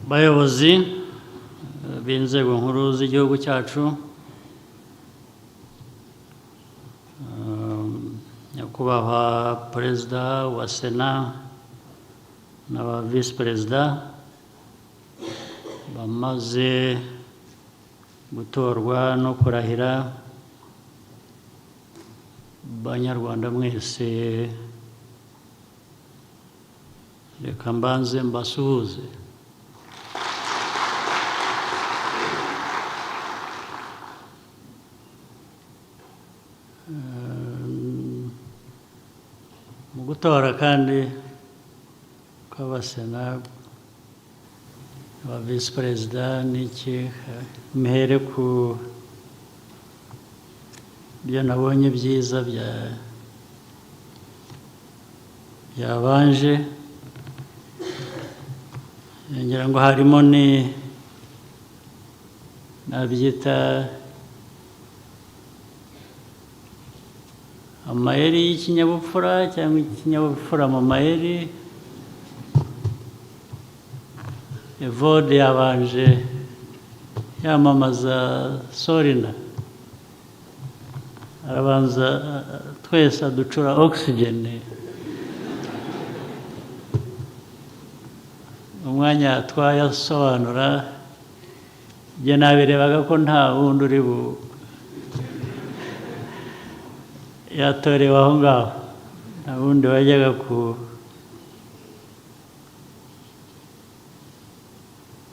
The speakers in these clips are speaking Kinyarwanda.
Bayobozi b'inzego nkuru z'igihugu cyacu, Nyakubahwa Perezida wa Sena n'aba Visi Perezida bamaze gutorwa no kurahira, Banyarwanda mwese, reka mbanze mbasuhuze. Mu gutora kandi kw'abasena, aba Visi Perezida n'iki, mpere ku byo nabonye byiza byabanje, ngira ngo harimo ni nabyita amayeri y'ikinyabupfura cyangwa ikinyabupfura mu mayeri. Evode yabanje yamamaza Solina, arabanza twese aducura oxygen, umwanya twayasobanura. Njye nabirebaga ko nta wundi uri bu yatorewe aho ngaho, nta wundi wajyaga ku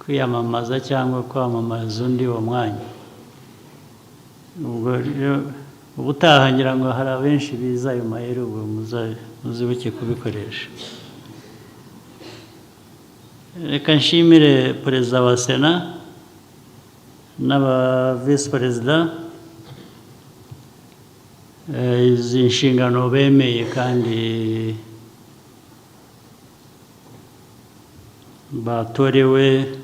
kwiyamamaza cyangwa kwamamaza undi uwo mwanya. Ubwo rero ubutaha ngira ngo hari abenshi biza ayo mayeri, ubwo muzibuke kubikoresha. Reka nshimire Perezida wa Sena n'aba Visi Perezida izi nshingano bemeye kandi batorewe.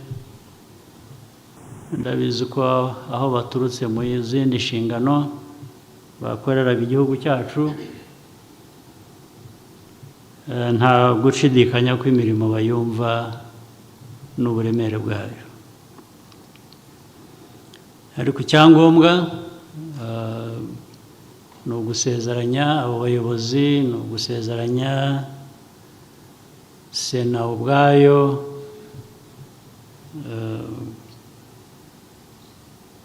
Ndabizi ko aho baturutse mu zindi nshingano bakoreraga igihugu cyacu, nta gushidikanya ko imirimo bayumva n'uburemere bwayo, ariko icyangombwa ni ugusezeranya abo bayobozi, ni ugusezeranya Sena ubwayo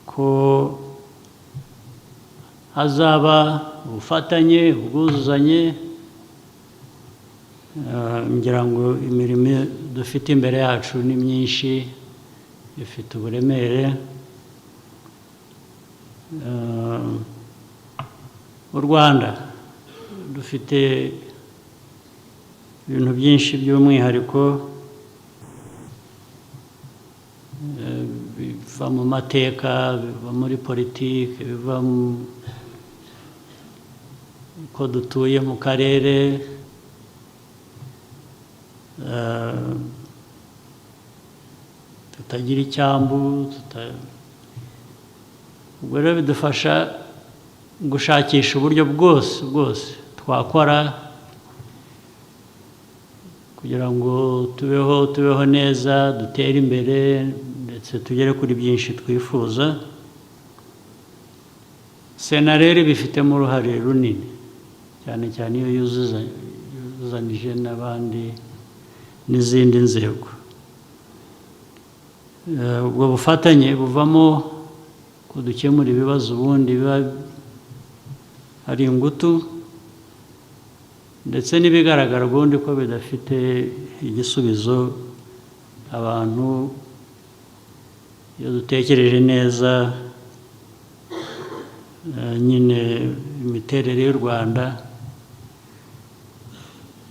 ko hazaba ubufatanye, ubwuzuzanye. Ngira ngo imirimo dufite imbere yacu ni myinshi, ifite uburemere. U Rwanda dufite ibintu byinshi by'umwihariko biva mu mateka, biva muri politiki, biva mu ko dutuye mu karere tutagira icyambu. Ubwo rero bidufasha gushakisha uburyo bwose bwose twakora kugira ngo tubeho, tubeho neza, dutere imbere, ndetse tugere kuri byinshi twifuza. Sena rero ibifitemo uruhare runini cyane cyane iyo yuzuzanije n'abandi n'izindi nzego. Ubwo bufatanye buvamo ko dukemura ibibazo ubundi biba ari ingutu, ndetse n'ibigaragara ubundi ko bidafite igisubizo. Abantu iyo dutekereje neza, nyine imiterere y'u Rwanda,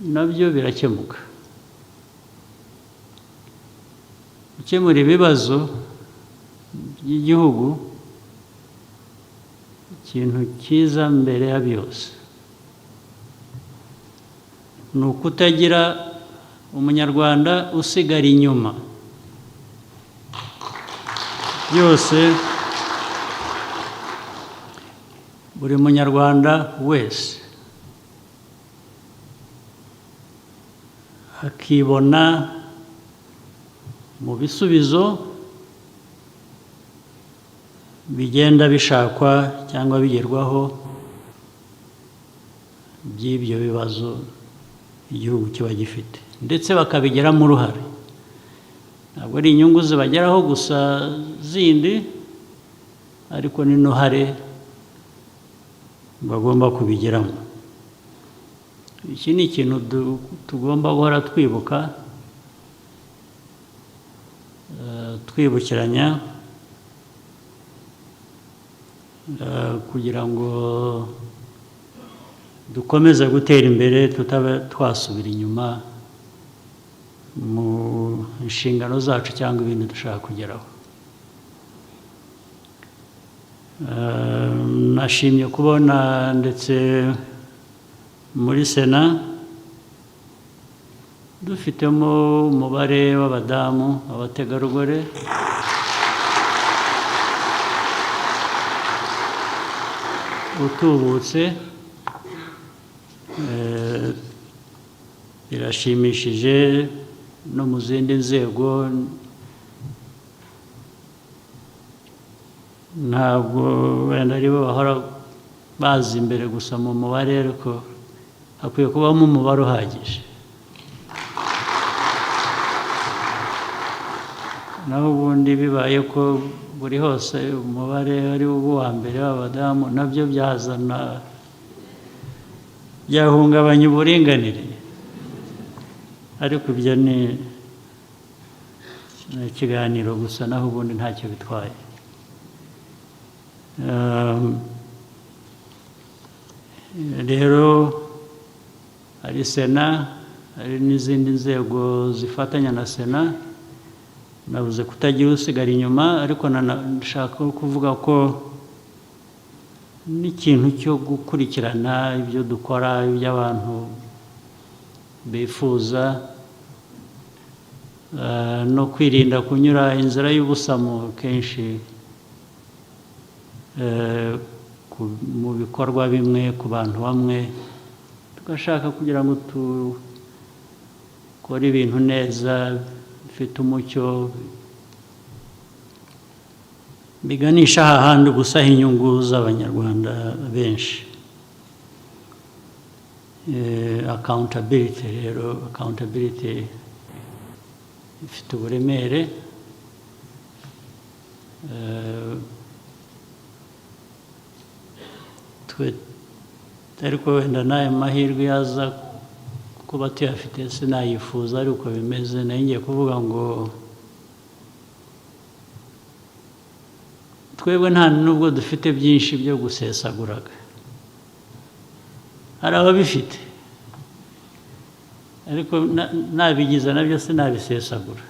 nabyo birakemuka. Gukemura ibibazo by'igihugu, ikintu cyiza mbere ya byose ni ukutagira umunyarwanda usigara inyuma. Byose, buri munyarwanda wese akibona Mu bisubizo bigenda bishakwa cyangwa bigerwaho by'ibyo bibazo igihugu kiba gifite, ndetse bakabigiramo uruhare. Ntabwo ari inyungu zibageraho gusa zindi, ariko n'uruhare bagomba kubigiramo. Iki ni ikintu tugomba guhora twibuka, twibukiranya, kugira ngo dukomeze gutera imbere, tutaba twasubira inyuma mu nshingano zacu cyangwa ibindi dushaka kugeraho. Nashimye kubona ndetse muri Sena dufitemo umubare w'abadamu, abategarugori utubutse. Birashimishije no mu zindi nzego ntabwo wenda aribo bahora baza imbere gusa mu mubare, ariko hakwiye kubamo umubare uhagije. Naho ubundi bibaye ko buri hose umubare ari uwa mbere w'abadamu, nabyo byahungabanya uburinganire. Ariko ibyo ni ikiganiro gusa, naho ubundi ntacyo bitwaye. Rero hari Sena, hari n'izindi nzego zifatanya na Sena. Navuze kutagira usigara inyuma, ariko nashaka kuvuga ko n'ikintu cyo gukurikirana ibyo dukora, ibyo abantu bifuza, no kwirinda kunyura inzira y'ubusamo kenshi mu bikorwa bimwe ku bantu bamwe, tugashaka kugira ngo dukore ibintu neza bifite umucyo, biganisha hahandi gusa inyungu z'Abanyarwanda benshi. Accountability rero, accountability ifite uburemere. Twe ariko wenda n'aya mahirwe yaza kuba tuyafite sinayifuza, ariko bimeze. Nari ngiye kuvuga ngo twebwe nta nubwo dufite byinshi byo gusesaguraga, hari ababifite, ariko nabigize nabyo sinabisesagura,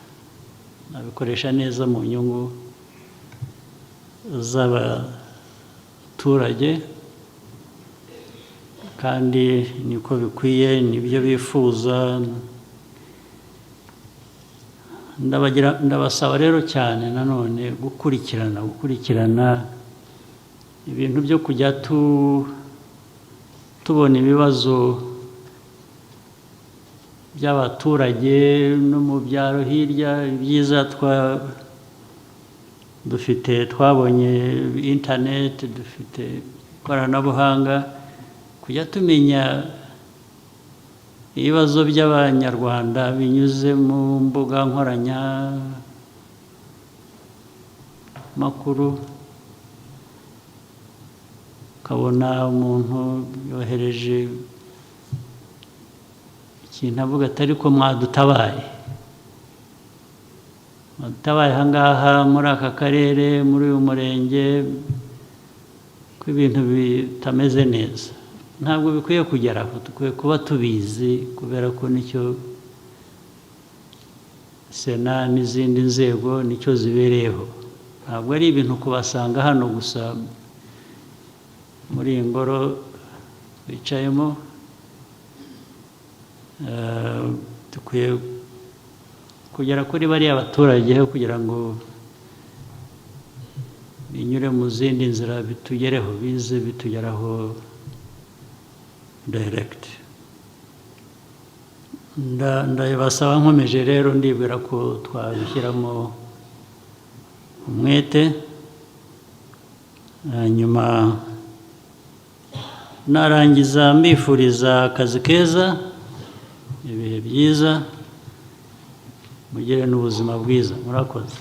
nabikoresha neza mu nyungu z'abaturage, kandi niko bikwiye, nibyo bifuza. Ndabasaba rero cyane nanone gukurikirana ibintu byo kujya tubona ibibazo by'abaturage no mu byaro hirya. Ibyiza dufite, twabonye internet, dufite ikoranabuhanga, kujya tumenya ibibazo by'Abanyarwanda binyuze mu mbuga nkoranya-makuru, ukabona umuntu yohereje ikintu avuga ati ariko mwadutabaye, mwadutabaye aha ngaha muri aka karere, muri uyu murenge, ko ibintu bitameze neza. Ntabwo bikwiye kugera aho, dukwiye kuba tubizi, kubera ko nicyo Sena n'izindi nzego nicyo zibereyeho. Ntabwo ari ibintu kubasanga hano gusa muri iyi ngoro bicayemo. Dukwiye kugera kuri bariya baturage kugira ngo binyure mu zindi nzira bitugereho, bize bitugeraho direct. Ndabasaba nkomeje rero, ndibwira ko twabishyiramo umwete. Hanyuma narangiza mbifuriza akazi keza, ibihe byiza, mugire n'ubuzima bwiza. Murakoze.